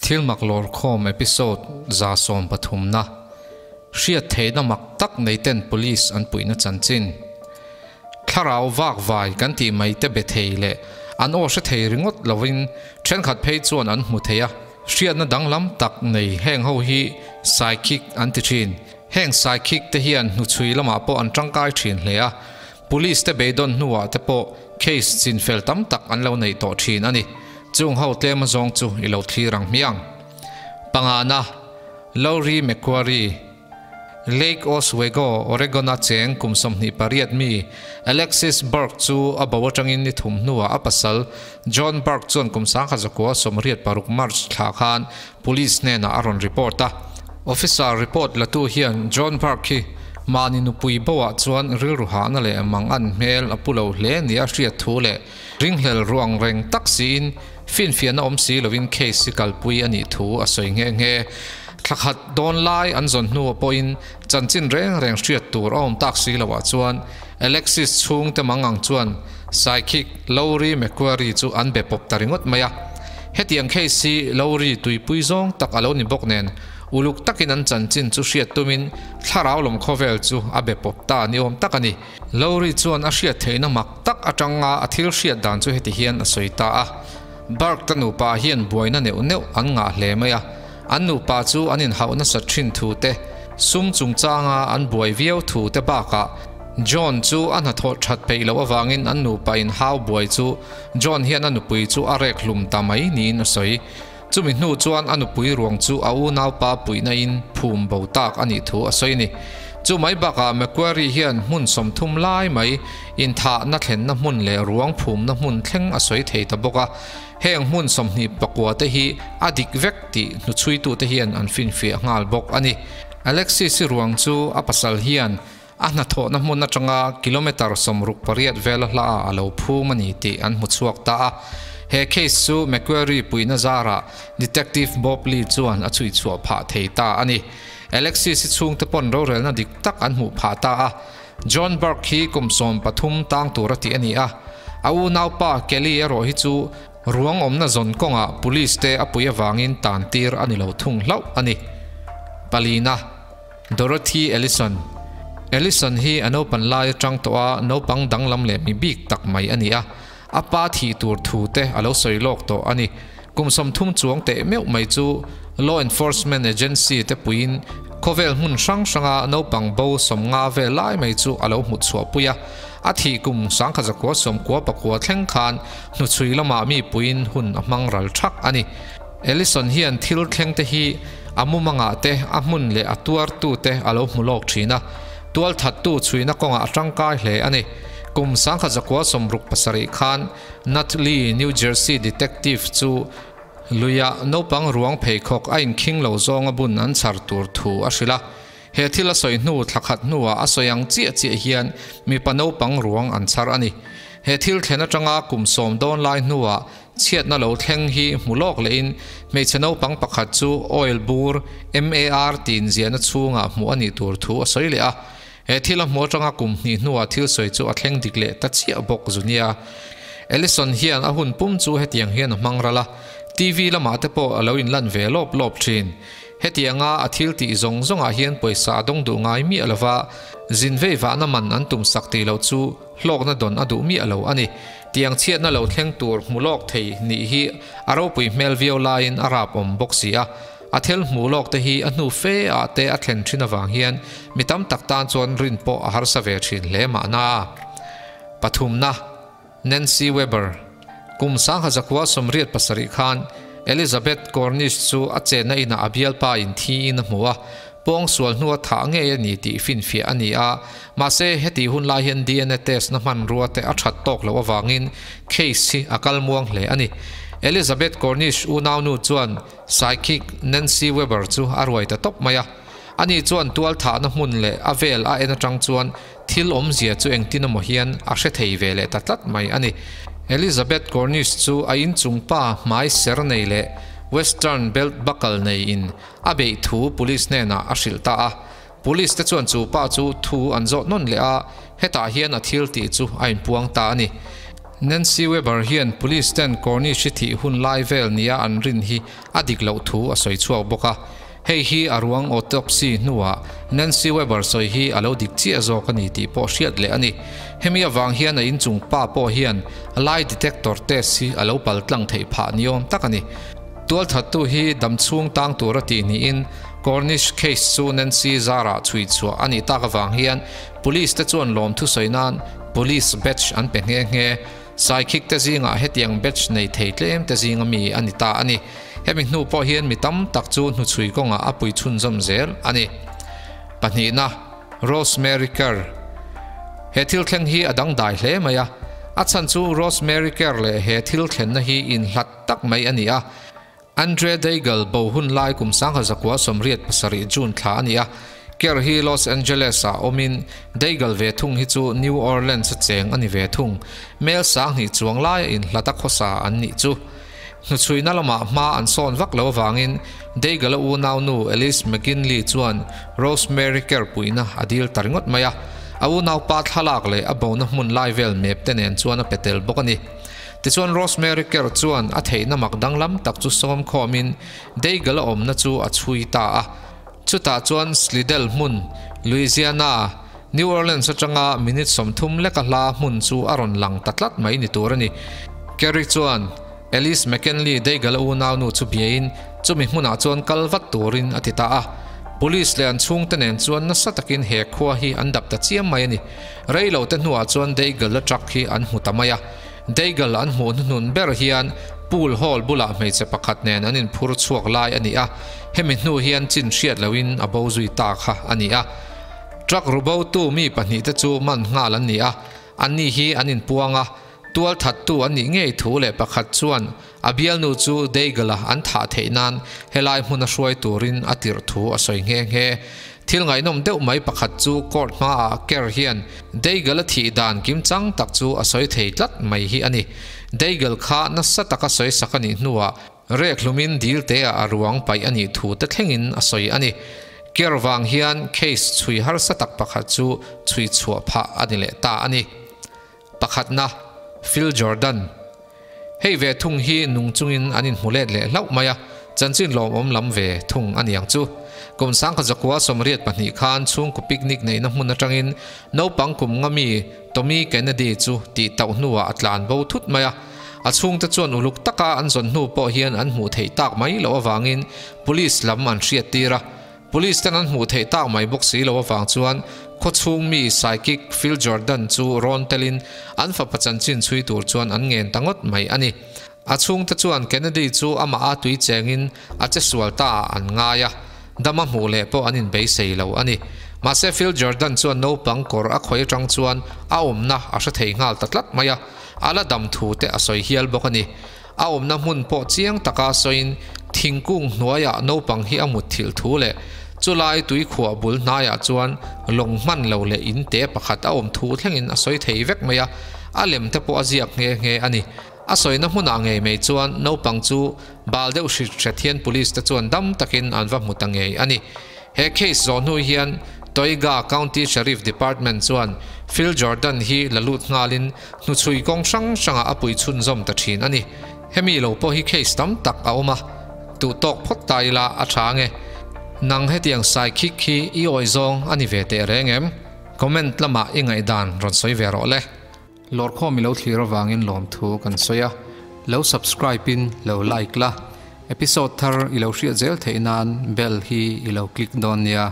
Thil mak lawrkhawm episode 130 na hriat theihna mak tak nei ten police an puihna chanchin. Thlarau vak vai kan tih mai te be thei leh an aw hre thei ringawt lovin thenkhat phei chuan an hmu thei a, hriatna danglam tak nei heng ho hi psychic an ti thin. Heng psychic te hian hnuchhui lamah pawh an tangkai thin hle a, police te beidawn hnuah te pawh case chinfel tam tak an lo neih tawh thin a ni. Chung ho tlem azawng chu i lo thlir ang hmiang. Pangana, Lowry McQuarrie, Lake Oswego, Oregon-a cheng kum 28 mi Alexis Burke chu a bo atangin ni thum hnuah a pasal John Burke chuan kum 1986 March thla khan police hnenah a rawn report a. Officer report latu hian John Burke hi mahni nupui boah chuan rilru hahna leh mang an hmel a pu lo hle ni a hriat thu leh ringhlel ruang reng tak siin finfiahna awm si lovin case hi kalpui a nih thu a sawi nghe nghe. Thlakhat dawn lai an zawn hnuah pawhin chanchin reng reng hriat tur a awm tak si loah chuan Alexis chhung te mang ang chuan psychic Lowry McQuarrie chu an be pawp ta ringawt mai a. Hetiang case hi Lowry tuipui zawng tak a lo ni bawk nen uluk takin an chanchin chu hriat tumin thlarau lawm khawvel chu a be pawp ta ni awm tak a ni. Lowry chuan a hriat theihna mak tak atanga a thil hriat dan chu heti hian a sawi ta a. Burke te nupa hian buaina neuh neuh an ngah hle mai a, an nupa chu an inhauh nasa thin thu te, sum chungchanga an buai viau thu te bakah John chu a hnathawh that peih loh avangin an nupa inhau buai chu John hian a nupui chu a rek hlum ta mai niin a sawi. Chumi hnu chuan a nupui ruang chu a unaupa puihna in phum bo tak a nih thu a sawi a ni. Chu mai bakah Macquarie hian hmun 30 lai mai inthahna thlenna hmun leh ruang phumna hmun thleng a sawi thei ta bawk a. Heng hmun 24 te hi a dik vek tih hnuchhuitu te hian an finfiah nghal bawk a ni. Alexis ruang chu a pasal hian a hnathawhna hmun atanga kilometer 68 vel a hla a lo phum a ni tih an hmu chhuak ta a. He case chu Macquarie puihna zarah Detective Bob Lee chuan a chhui chhuah phah thei ta a ni. Alexis chhung te pawn rorelna dik tak an hmuh phah ta a. John Burke hi kum 13 tang tur a ti a ni a. A unaupa Kelly erawh hi chu ruang awmna zawn kawngah police te a pui awangin tan tir a ni lo thung hlauh a ni. Palina, Dorothy Ellison. Ellison hi a naupang lai atang tawh a naupang danglam leh mi bik tak mai a ni a. A pa thi tur thu te a lo sawi lawk tawh a ni. Kum 30 chuang teh meuh mai chu law enforcement agency te puiin khawvel hmun hrang hranga naupang bo 50 vel lai mai chu a lo hmu chhuah pui a. A thi kum 1999 thleng khan hnuchhui lama mi puiin hun a hmang ral thak a ni. Ellison hian thil thleng te hi a mumanga te a hmun leh a tuar tu te a lo hmu lawk thin a. Tual that tu chhuina kawnga atangkai hle a ni. Kum 1967 khan Nutley, New Jersey detective chu luia naupang ruang pheikhawk a inkhing lo zawnga bun an chhar tur thu a hrila. He thil a sawi hnu thlakhat hnuah a sawi ang chiah chiah hian mipa naupang ruang an chhar a ni. He thil thlen atanga kum 10 dawn lai hnuah chhiatna lo thleng hi hmu lawk lehin hmeichhe naupang pakhat chu oil bur MAR tin ziahna chhunga hmu a nih tur thu a sawi leh a. He thil a hmu atanga kum hnih hnuah thil sawi chu a thleng dik leh ta chiah bawk zunia. Ellison hian a hun pum chu hetiang hian a hmang ral a. TV lamah te pawh a lo inlan ve lawp lawp thin. Hetianga a thil tih zawng zawngah hian pawisa a dawng duh ngai mi alova zin vei vahna man an tum sak ti lo chu hlawkna dawn a duh mi alo a ni. Tiang chhiatna lo thleng tur hmu lawk thei ni hi a ropui hmel viau laiin a rap awm bawk si a. A thil hmu lawk te hi a hnu fe a te a thlen thin awang hian mi tam tak tan chuan rin pawh a harsa ve thin hle mahna. Pathumna, Nancy Weber. Kum 1987 khan Elizabeth Cornish chu a chenna ina a bialpa in thi in a hmu a. Pawng sual hnu a tha nge a ni tih finfiah a ni a. Mahse heti hun lai hian DNA test na hman rua te a that tawk lo awangin case hi a kal muang hle a ni. Elizabeth Cornish unau nu chuan psychic Nancy Weber chu a ruai ta tawp mai a. Ani chuan tual tha na hmun leh a vel a en atang chuan thil awm zia chu engtin emaw hian a hre thei ve leh ta tlat mai a ni. Elizabeth Cornish chu a inchung pa hmai ser nei leh Western belt buckle nei in a beih thu police hnenah a hrilh ta a. Police te chuan chu pa chu thu an zawh nawn leh a, hetah hian a thil tih chu a inpuang ta a ni. Nancy Weber hian Police ten Cornish-i thih hun lai vel nia an rin hi a dik loh thu a sawi chhuak bawk a. Hei hi a ruang autopsy hnuah Nancy Weber sawi hi a lo dik chiah zawk a ni tih pawh hriat leh a ni. Hemi avang hian a inchung pa pawh hian lie detector test hi a lo pal tlang theih phah ni awm tak a ni. Tualthattu hi damchhung tang tura tih niin Cornish case chu Nancy zarah chhui chhuah a nih tak avang hian Police te chuan lawmthu sawi nan Police badge an pe nghe nghe. Saikhik te zingah hetiang badge nei thei tlem te zinga mi a ni ta a ni. Hemi hnu pawh hian mi tam tak chu hnuchhui kawngah a pui chhunzawm zel a ni. Pahnihna, Rosemary Kerr. He thil thleng hi a dangdai hle mai a. A chhan chu Rosemary Kerr leh he thil thlenna hi inhlat tak mai a ni a. Andre Daigle bo hun lai kum 1987 June thla a ni a, Kerr hi Los Angeles-ah awmin Daigle ve thung hi chu New Orleans-a cheng a ni ve thung. Mel 2000 chuang laia inhlat a khawsa an nih chu. Hnuchhuina lamah hma an sawn vak lo avangin Daigle-a unaunu Alice McGinley chuan Rosemary Kerr puihna a dil ta ringawt mai a, a unaupa thlalak leh a bona hmun lai vel map te nen chuan a pe tel bawk a ni. Tichuan Rosemary Kerr chuan a theihna mak danglam tak chu sawm khawmin Daigle a awmna chu a chhui ta a. Chutah chuan Slidell hmun, Louisiana, New Orleans atanga minute 30 leka hla hmun chu a rawn lang ta tlat mai ni tur a ni. Kerry chuan Alice McKinley Daigle a unaunu chu biain chumi hmunah chuan kal vat turin a ti ta a. Police leh an chhungte nen chuan nasa takin he khua hi an dap ta chiam mai a ni. Rei lo te hnuah chuan Daigle a truck hi an hmu ta mai a. Daigle an hmuh hnuhnun ber hian pool hall bulah hmeichhe pakhat nen an inphur chhuak lai a ni a, hemi hnu hian chin hriat lohin a bo zui ta kha a ni a. Truck rubotu mi pahnihte chu man nghal an ni a, anni hi an inpuang a, tual thattu an nih ngei thu leh pakhat chuan a bialnu chu Daigle-a an thah theih nan helai hmuna hruai turin a tirh thu a sawi nghe nghe. Thil ngaihnawm deuh mai pakhat chu court hmaah Kerr hian Daigle-a thih dan kimchang tak chu a sawi thei tlat mai hi a ni. Daigle kha nasa taka sawi sak a nih hnuah rek hlumin dil teah a ruang paih a nih thu te thlengin a sawi a ni. Kerr vang hian case chhui harsa tak pakhat chu chhui chhuah phah a ni leh ta a ni. Pakhatna, Phil Jordan. Hei ve thung hi nung chungin an inhmu let leh hlauh mai a, chanchin lawmawm lam ve thung a niang chu. Kum 1982 khan chhungkaw picnic neihna hmun atangin naupang kum nga mi Tommy Kennedy chu tih tauh hnuah a tlan bo thut mai a. A chhungte chuan uluk taka an zawn hnu pawh hian an hmuh theih tak mai loh avangin police lam an hriat tir a. Police ten an hmuh theih tak mai bawk si lo avang chuan khawchhung mi psychic Phil Jordan chu rawn telin an fapa chanchin chhui tur chuan an ngen ta ngawt mai a ni. A chhungte chuan Kennedy chu amah a tui chengin a che sual ta ah an ngai a, dam a hmuh leh pawh an inbeisei lo a ni. Mahse Phil Jordan chuan naupang kawr a khawi atang chuan a awmna a hre thei nghal ta tlat mai a, a la dam thu te a sawi hial bawk a ni. A awmna hmun pawh chiang taka sawiin thingkung hnuaiah naupang hi a mut thilh thu leh chulai tuikhuah bul hnaiah chuan lawng hman lo leh in te pakhat a awm thu thlengin a sawi thei vek mai a, a lem te pawh a ziak nghe nghe a ni. A sawina hmunah ngei mai chuan naupang chu bal deuh hrit hret hian police te chuan dam takin an va hmu ta ngei a ni. He case zawh hnu hian Toiga County Sheriff Department chuan Phil Jordan hi la lut nghalin Hnuchhui kawng hrang hrangah a pui chhunzawm ta thin a ni. Hemi lo pawh hi case tam tak a awm a, duh tawk phawt ta ila a tha nge. Nang hetiang sai khik hi i awih zawng a ni ve teh reng em? Comment lamah i ngaihdan rawn sawi ve rawh le. Lawrkhawm i lo thlir avangin lawmthu kan sawi a, lo subscribe in lo like la, episode thar i lo hriat zel theih nan bell hi i lo click dawn nia.